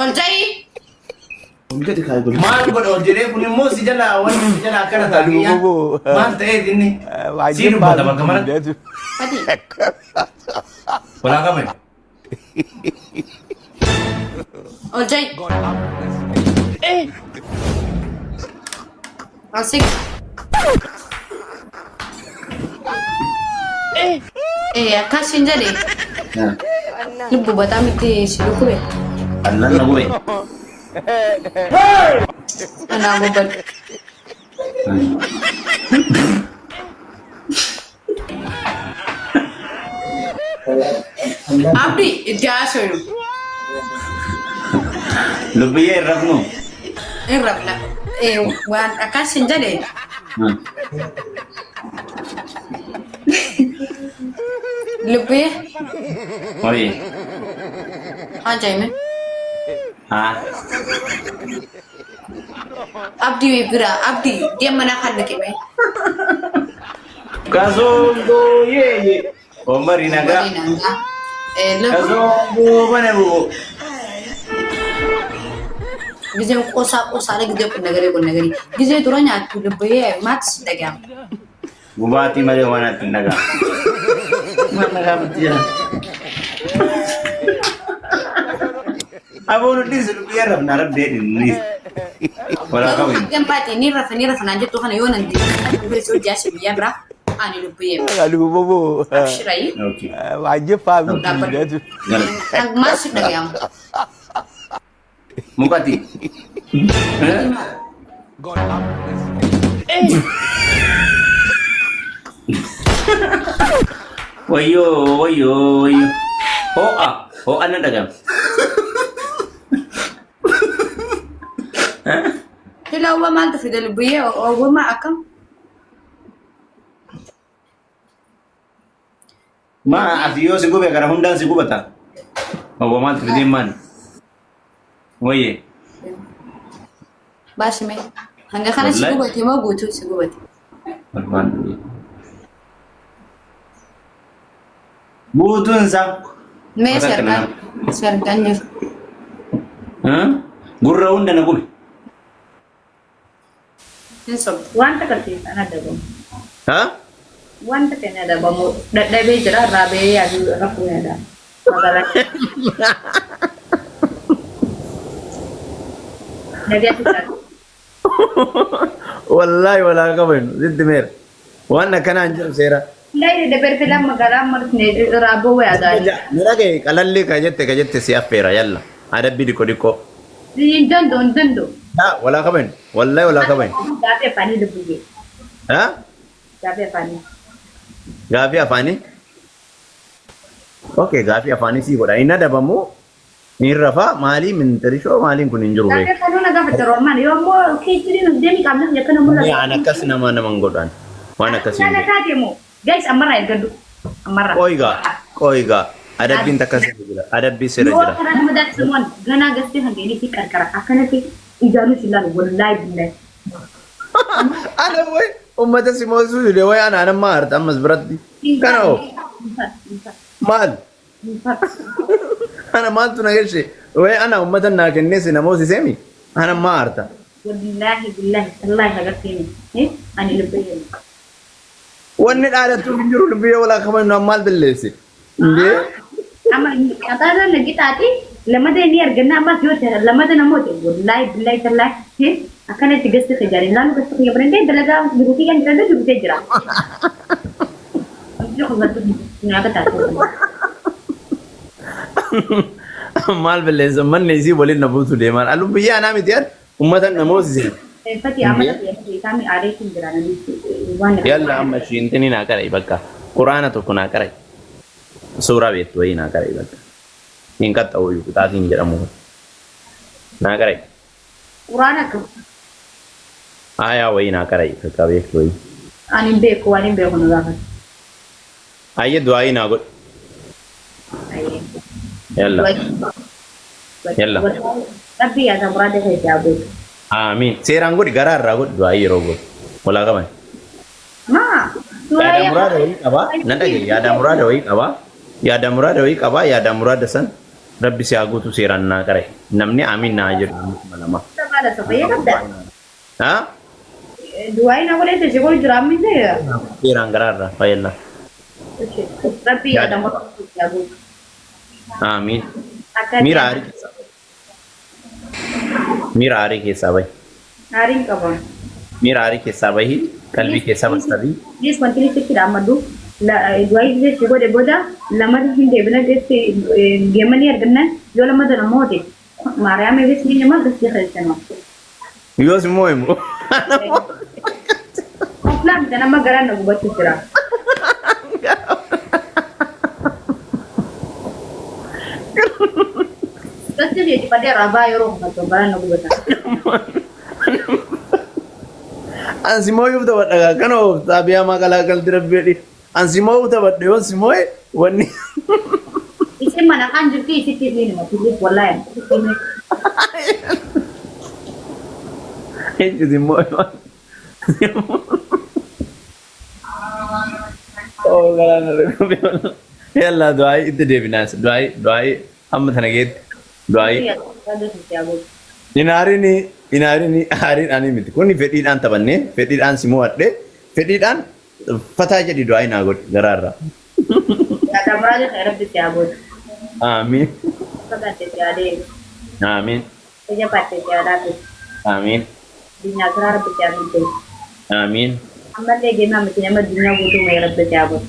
Ol ja'i. Maal godha ol jedhee kun immoo si jalaa wanni si jalaa akkana ta'a kiyya. Maal ta'eet inni? Sii dubbata bakka maratti. Fati. Walaa qaban. Ol ja'i. Ol siqi. Eh, akkas hin jedhe. Lubbu bataa miti si dhukkube. Allan na gube. Anaa gobbadhu. Abdi itti haasofnu. Lubbiyyee hin rafnu. Hin rafna. Eh, waan akkas hin jedhe. Lubbiyyee Oye. haa jaime. Haa. Abdii bira abdii deem mana kan dhaqime. Kasongoo yee. Omari nagaa. Waliin hangaa. Eh, lubbu Kasongoo mana bu'u. Gizeen qoosaa qoosaalee gizee kun nagarii kun nagarii. Gizee dura nyaattu lubbiyyee maatti si dhaga'ama. Gubaatii malee waan atti hin dhaga'amu. Maal na gaafatti jira? Aboo nu dhiisu dubbii arrabna rabbi jedhi nu dhiisu. Walaa Garuu qabu. hangam baate ni rafa ni rafa naan jettu kana yoo nan deebiin bira soo jaasi guyyaa biraa ani lubbiyyee. Abshirayi. Okay. Dhaabbadhu. Gala. Maal si dhaga'ama? Mukati. Wayyoo wayyoo wayyoo. Ho'a ho'a na dhaga'ama. Sila oowwa maaltu fide lubbiyyee oowwama akkam? Maa ati yoo si gube gara hundaan si gubata. Obbo maaltu fideen maali? Wayyee. Baasime. Hanga kana si Wallahi. gubate moo guutuu si gubate? Barbaannu. Guutuun isaa. Mee Mata kana. sergaan sergaan jiru. Gurra hunda na gube. Hin sobdu. Wanta kan adabamu. Ha? Wanta kan adabamu dadhabee jira irraa bahee yaaduu rakkoo yaada. Magaalaa. Nagaatti taate. Wallaahi walaa qabanu sitti meera. Waan akkanaa hin jiru seera. Wallahi dadhabee filan magaalaa amma dhufne irraa bahuu yaadaa. Mira kee qalalli ka jette ka jette si affeera yalla. Adabbii diqqoo diqqoo. Hin danda'u hin danda'u. Haa walaa qabanu. Wallahi walaa qabanu. Gaafii afaanii lubbuyyee. Haa? Gaafii afaanii. Gaafii afaanii. Okay gaafii afaanii sii godha. Hin adabamu. Hin rafaa maalii minxirishoo maaliin kun hin jiru Gaafii beeku. afaanii na gaafate Roomaan yoo ammoo keejjirii nu deemi qaamni kiyya kana mul'atu. Waan akkas nama nama hin godhan. Waan akkasii hin Kana jiru. taate moo guys ammarraa ergadhu. Ammarraa. Qoygaa qoygaa adabbiin takka seera jira. Adabbii seera Yoo jira. karaa nama daaksumaan ganaa gastee kan ta'e fi qarqara akkanatti ijaanuu si ilaalu wallaahi billahi. Ana way ummata si moosuu dide way ana anammaa harta ammas biratti. Kana hoo maal? Ana maaltu na galche? Way ana ummata naa kennee si na moosiseemi? Ana ammaa harta. Wallaahi billahi tallaahi agartee ani lubbuyyee. Wanni dhaadattuuf hin jiru lubbiyyee walaa kabajnu maal balleesse? Indee? Amma qaxaarra na qixaaxi lamada ni arganna ammas yoo ta'e lamada namoota wallaahi billahi tallaahi akkanatti gasti kijaani laanu gasti kiyya barandee dalagaa jiruutii kan jiran jirutee jira. Nyaata taate. Maal balleessa manni isii waliin na buutu deemaan. Lubbiyyee anaa miti yaad ummata na moosise. Fati amala isaami aadeetiin jira namni waan Yalla amma ishiintini naa qara'i bakka. Quraana tokko naa qara'i. Suuraa beektu wayii naa qara'i bakka. Hin qaxxa'u qixaatiin jedhamu. Naa qara'i. Quraana akkam Aayaa wayii naa qara'i bakka beektu wayii. Ani hin beeku waan hin beeku na gaafate. Ayyee du'aayii naa godhi. Ayyee. Yalla. Yalla. Rabbi yaada muraada keessa haa guutu. Aamiin. Seeraan godhi garaa irraa godhi du'aayii yeroo godhu. Walaa qaban. Maa Yaada muraada wayii qabaa. Nan dhagaye yaada muraada wayii qabaa. Yaada muraada wayii qabaa. Yaada muraada san Rabbi si haa guutu seeraan naa qara'i. Namni amiin naa jedhu namni 2000. Maala sofayyee qabda. Haa? Du'aayi na godhee si godhu jira ammi ta'e. Seeraan garaarra fayyalla. Rabbi Yaada. yaada murtii haa guutu. Amiin. Akka Miira aarii keessaa bahi. Miira aarii keessaa bahi. Aariin qaba. Miira aarii keessaa bahi. Qalbii keessaa bastabii. Please wanti inni sitti dhaammadu du'aayi gisee si godhe booda lamata hin deebina geessi geemanii arganna yoo lamata namooti maariyaam eegis ni nama gasii keessanoo. Yoos immoo himu. Oflaan bitan amma garaan na gubachuu jira. Gasii kee cifadhee rabaa yeroo kufatu garaan na gubata. Ansi mooyuuf taphadha kana ooftaa biyyaa maqalaa galti rabbi jedhi. Ansi mooyuuf taphadha yoon si mooye wanni. Isin mana kan jirti isitti ni hima please wallahi. Eenyu si mooye. Oh galaana rabbi. Yalla du'aayi itti deebinaas du'aayi du'aayi amma tana geetti du'aayi. Inaarini inaarini aariin ani miti kuni fedhiidhaan taphannee fedhiidhaan si mo'adhe fedhiidhaan fataa jedhi du'aayi naa godhi garaarraa. Yaada muraasa kan rabbi si haa godhu. Aamiin. Fagaate si haa deebisu. Aamiin. Ija baatte si haa laaffisu. Aamiin. Addunyaa biraa rabbi si haa milkeessu. Aamiin. Ammallee geemaa miti nama addunyaa guutuu mee rabbi si haa godhu.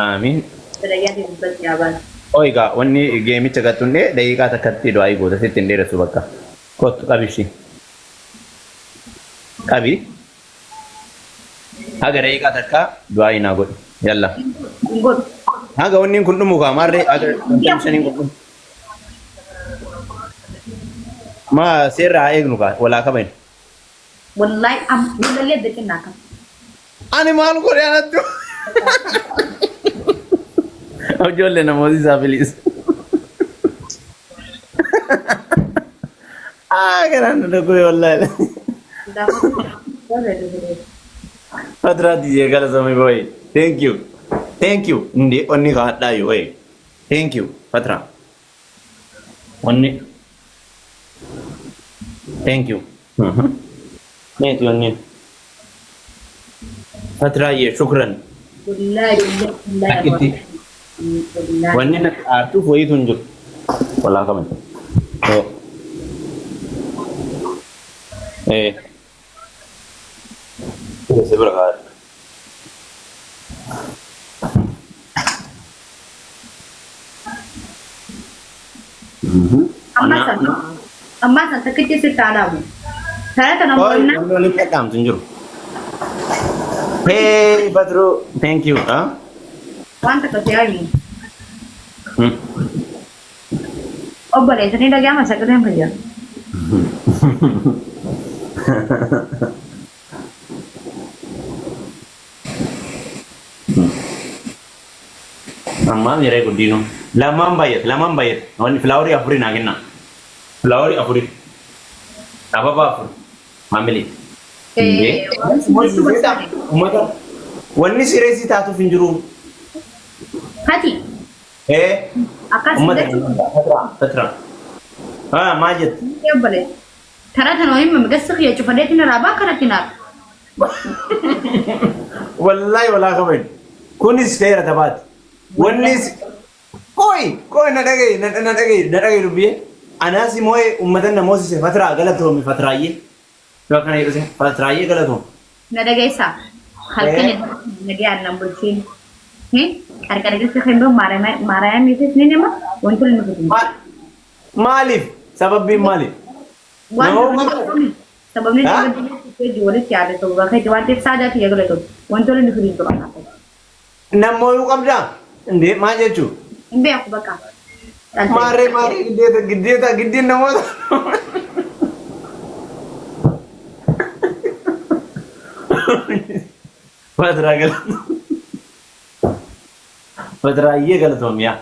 Aamiin. Sadayyaa fi gubbaa si haa baasu. Oi gaa wanni geemicha gattunne daqiiqaa takkatti du'aayi goota sitti hin dheeressu bakka. Kottu qabi ishii. Qabi. Haga daqiiqaa takka du'aayi naa godhi. Yalla. Hin godhu. Haga wanni kun dhumu kaa maarree haga 55 kun dhumu. Maa seerra haa eegnu kaa walaa kabajnu. Wallahi am wallahi adda kennaa akkam. Ani maal godhe anattu? Ijoollee namoota isaa bilis. Ah, garaan na dhukkube wallahi. Fadraa tiyye galatoomi boy. Thank you. Thank you. Ndi onni kaadhaa yoo Thank you Fatra. Onni. Thank you. Meeti onni. Fatraayyee shukran. Wallahi wallahi Akkitti. wallahi. Wanni natti aartuuf wayiitu hin jiru. Walaa kaban. Eh. Si bira kaa'adha. Ammaa san ammaa san takkichi sitti haa dhaabu. Karaa kana Oi, mo'annaa wanni walitti dhadhaamtu hin jiru. Hey, Badru, thank you. Huh? waan takka si haa himu. Obboleessa ni dhaga'ama sagaleen fayyaa. Ammaa yeree guddinu. Lamaan baay'ate, lamaan baay'ate. Wanni flowerii afurii naa kenna. Flowerii afurii. Ababaa afur. Maamilii. Uummata wanni sireesii taatuuf hin jiru. Hati Ee. akkas Uummata jechuun fatra fatra. Haa maal jettu? obboleessa. Karaa kana waliin mamigassi kiyya cufadheetiin irraa baa kanatti naaf. Wallahi walaa kabayn. Kunis seera taphaati. Wanni qoy qoy na dhagaye na na dhagaye na dhagaye dubbiye. Anaas moo'ee uummata na moosise fatraa galatoomi fatraayyee. Yoo akkana jedhu fatraayyee galatoomi. Na dhageessaa. Halkan nagayaan nan bulchiin. Qarqara keessa kan biraa maarayaamiifis ni nama wantoonni nu fidu. Maaliif? Sababbiin maali? Waan Nama uummata? sababni Ha? nama walitti yaade sababa keeti waan ta'eef saadaa kiyya galatoom wantoonni nu fidu jiru. Namooyuu qabdaa? Indee maal jechuu? Hin beeku bakka. Maarree maarree giddeeta giddeeta giddeen namoota. Fatiraa galatoom. Fatiraayyee galatoom yaa.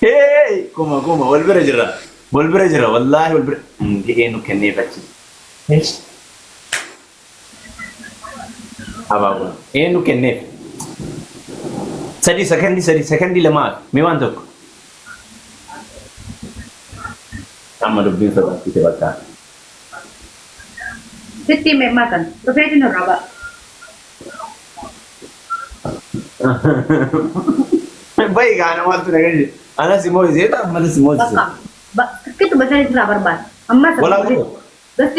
Hey, kuma kuma wal bira jira. Wal bira jira wallaahi wal bira. Hindi eenyu kenneef achi. Abaaboo eenyu kenneef? Sadii sakandii sadii sakandii lamaa mee waan tokko. Amma dubbiin sodaachise bakka. Sitti hime ammaa kana. Dhufeetiin irraa ba'a. Bayi gaana maaltu na gaje. Anas immoo iseeta ammas immoo isee. Bakka. Takkitu basaan irraa barbaada. Ammas. Walaa qabe.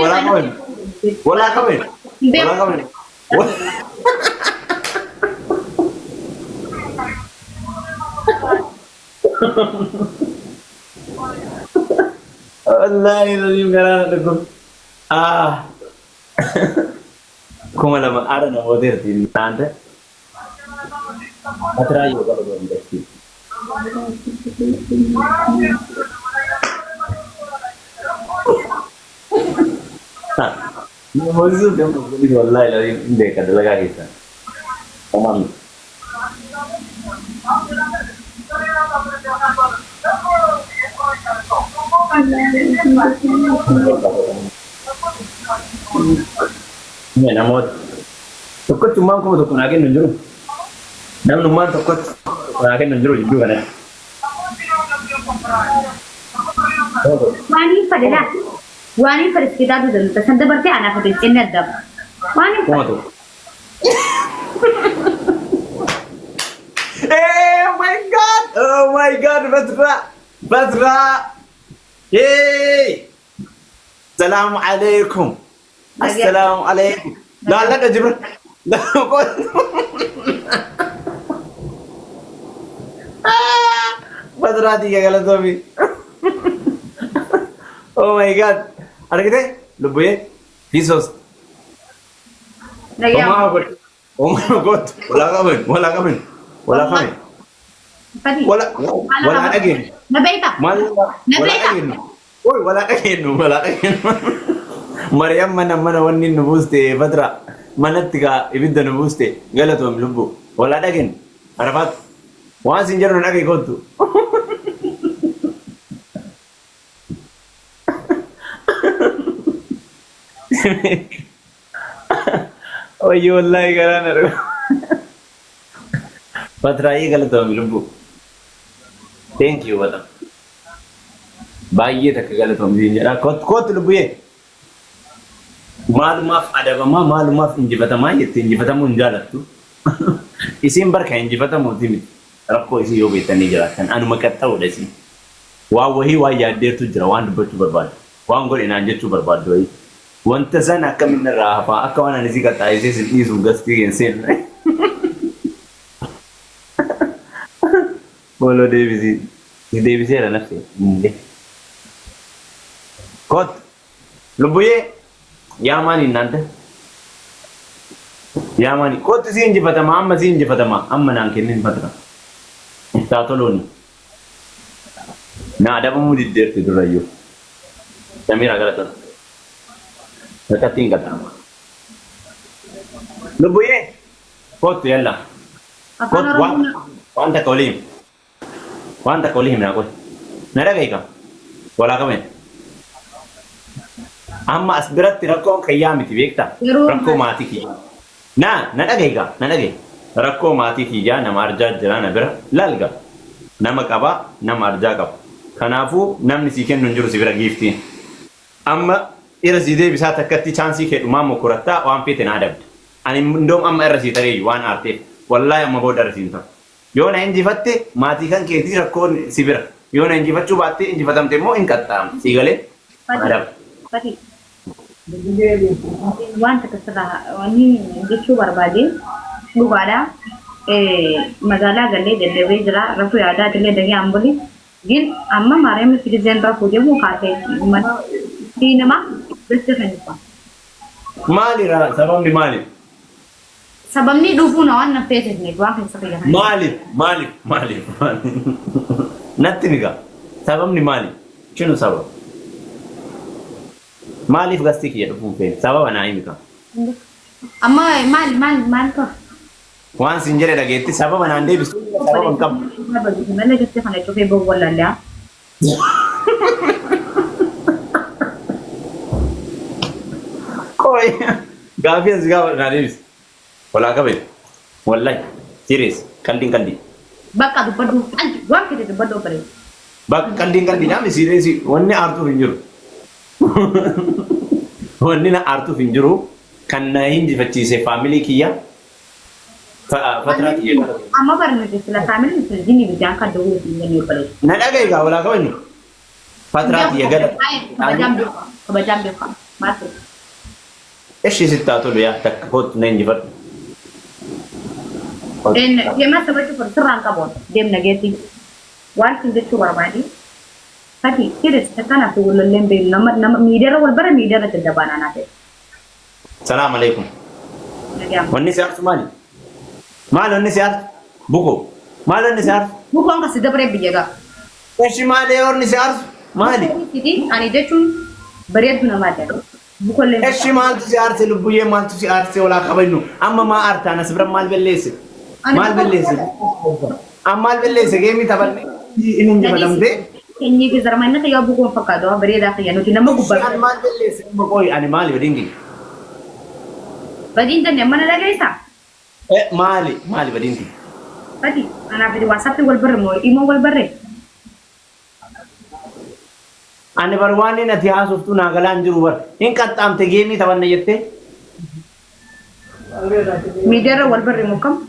Walaa qabe. Walaa qabe. Walaa qabe. Wallaahi rabiin garaa na dhukkub. Ah. 2000 ara namoota irti naanta. Atiraa yoo gara dandatti. Namoonni sun kan kunis wallaahi rabiin hin beeka dalagaa keessan. Homaa miti. Mee namoota tokkochummaan 1000 naa kennu hin jiru. Namnummaan tokkotti naa kennu hin jiru jidduu kanatti. Waan hin fedhe laa. Waan hin fedhe si kitaabuu danda'a. San dabartee anaaf fedhe jennee addaama. Waan hin Kuma fedhe. tokko. Oh my God! Oh my God! Batra! Batra! Hey! Salaamu alaikum. Assalaamu alaikum. Laalladha jibra. Badraa tiyya galatoomi. Oh my God. Argite? Lubbuyyee. Fiisos. Nagaya. Homaa godhu. Homaa godhu. Walaa qaban. Walaa qaban. Walaa qaban. Fati. Wala walaa dhageenyu. Na beektaa? Maal Na walaa beektaa? dhageenyu. Oi walaa dhageenyu walaa dhageenyu. Mariyam mana mana wanni nu buuste Fatra manatti gaa ibidda nu buuste galatoom lubbu walaa dhageenyu. Arafaat waan sin jedhu na dhagahi kottu. Wayyo wallaahi garaa na dhuga. Fatraayee galatoomi lubbuu. Thank you በጣም baay'ee takka galatoomi siin jedha. Kottu kottu lubbuyee. Maalumaaf adabamaa maalumaaf injifatamaa jette injifatamuu hin jaalattu. Isiin barka injifatamuuti miti. Rakkoo isii yoo beektanii jiraattan anuma qaxxa'uudha isiin. Waan wahii waan yaaddeertu jira waan dubbachuu barbaaddu. Waan godhe naan jechuu barbaaddu wahii. Wanta sana akkamiin irraa hafaa akka waan ani si qaxxaa'isee sin dhiisuuf gastii hin seenne. Booloo deebisii. Si deebiseera nafsi. Kot. Lubbuyyee. Yaa maali naanta? Yaa maali? Kottu si injifatama amma si injifatama amma naan kennin fatra. Ittaa toluuni. Na adabamuu diddeerti durayyuu. Samiira gara tola. Rakkatti hin qaxxaama. Lubbuyyee. Kottu yalla. Afaan Kottu waan Oromoo waan takka olii himi. Waan takka olii himi naa qoy. Na dhaga'i kam. Walaa qabeen. Amma as biratti rakkoon kiyyaa miti beektaa? Yeroo Rakkoo maatii kiyyaa. Na na dhaga'i gaa na dhaga'i. Rakkoo maatii kiyyaa nama arjaa jira na bira laal gaa. Nama qaba nama arjaa qaba. Kanaafuu namni sii kennu hin jiru si bira giiftiin. Amma irra sii deebisaa takkatti chaansii kee dhumaa mokorattaa waan feete na adabda. Ani indoom amma irra sii tareeyyu waan aarteef. Wallaahi amma booda irra siin taru. Yoo na injifatte maatii kan keetii rakkoon si bira. Yoo na injifachuu baatte injifatamte immoo hin qaxxaamte. Sii galee? Fati. Adaba. Fati. Waan takka sirraa wanni jechuu barbaade dhugaadha. Magaalaa galee dadhabee jira. Rafuu yaadaa illee dagee ambuli. Gin amma maariyaam giseen rafuu deemu kaasee mana fi nama beste kan dhufa. Maali sababni maali? Sababni dhufuu na waan na feesisne waan keessa kiyya kana. Maaliif? Maaliif? Maaliif? Natti miga. Sababni maali? Shinu sababa. Maaliif gastii kiyya dhufuun feene? Sababa naa himi kaa. Amma maal maal maal qaba? Waan sin jedhe dhageetti sababa naan deebistu sababa hin qabdu. Malee gastii kana cufee boobu wallaallee. Qoy gaafii as gaafa naa deebisi. Walaa qabe. Wallahi. Serious. Qaldiin qaldii. Bakka dubbadhu qalbi waan fedhe dubbadhu obboleessa. Bakka qaldiin qaldiidhaa misiilee wanni aartuuf hin jiru. Wanni na aartuuf hin jiru kan na hinjifachiise family kiyya Fatraa kiyya. Amma barnoota sila family sila jinni biddaan kan dawuu hin jenne obboleessa. Na dhagaye gaa walaa kabajnu. Fatraa kiyya gala. Kabajaan beekama. Kabajaan beekama. Maal ta'e? Eshi sitti haa tolu yaa takka kootu na injifadhu. Deemaa sabachuu sirraan qabu deemna geetti. Waan sin jechuu barbaade. Fati serious takkaan ati walolleen beeknu nama nama miidiyaarra wal bara miidiyaarra daddabaanaa naa ta'e. Salaam alaikum. Nagaan. Wanni si aarsu maali? Maali wanni si aarsu? Buko. Maali wanni si aarsu? Bukoon kasi dabaree biyya gaa. Eshi maali wanni si aarsu? Maali? Ani jechuun bareeddu namaa ta'e. Bukollee. Eshi maaltu si aarse lubbuyyee maaltu si aarse walaa kabajnu? Amma maa aartaan as bira maal balleesse? Maal balleesse? Amma maal balleesse game taphanne inni injifatamtee? Kenyii fi zarmanni kiyyaa bukoon fakkaatu bareedaa kiyya nuti nama gubbaa. Ani maal balleesse? Amma qoy ani maali badiin kiyya? Badiin jenne mana dhageessaa? Eh maali maali badiin kiyya? Badi anaaf WhatsApp wal barre moo imo wal barre? Ani bar waan inni ati haasoftu naa galaan jiru bar. Hin qaxxaamte game taphanne jettee? Miidiyaarra wal barre moo kam?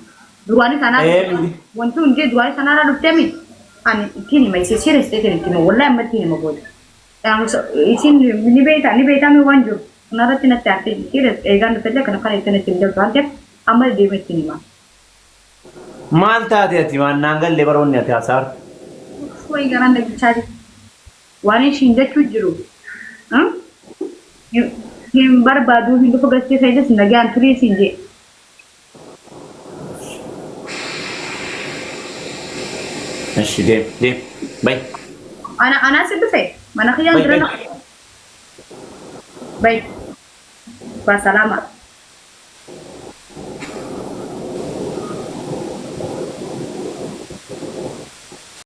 Duraanis anaa Eh, wanti hundi duraanis anaarra dhuftee miti. Ani ittiin hima isee serious ta'e ittiin hima wallahi amma ittiin hima booda. Isin ni beektaa ni beektaa mi waan jiru. Kanarratti natti aartee serious eegaan dhufellee kana kana ittiin ittiin darbu waan ta'eef amma deemee ittiin hima. Maal taate ati waan naan galle baroonni ati haasa'artu? Wayi garaan dhaggichaa jiru. Waan ishiin jechuu jiru. Hin barbaadu hin dhufu gachee fayyadus nagaan turii siin jee. Eshi deem deem bay. Ana anaa si dhufe mana kiyyaan Bay jira bay. na. Bay. Ba salama.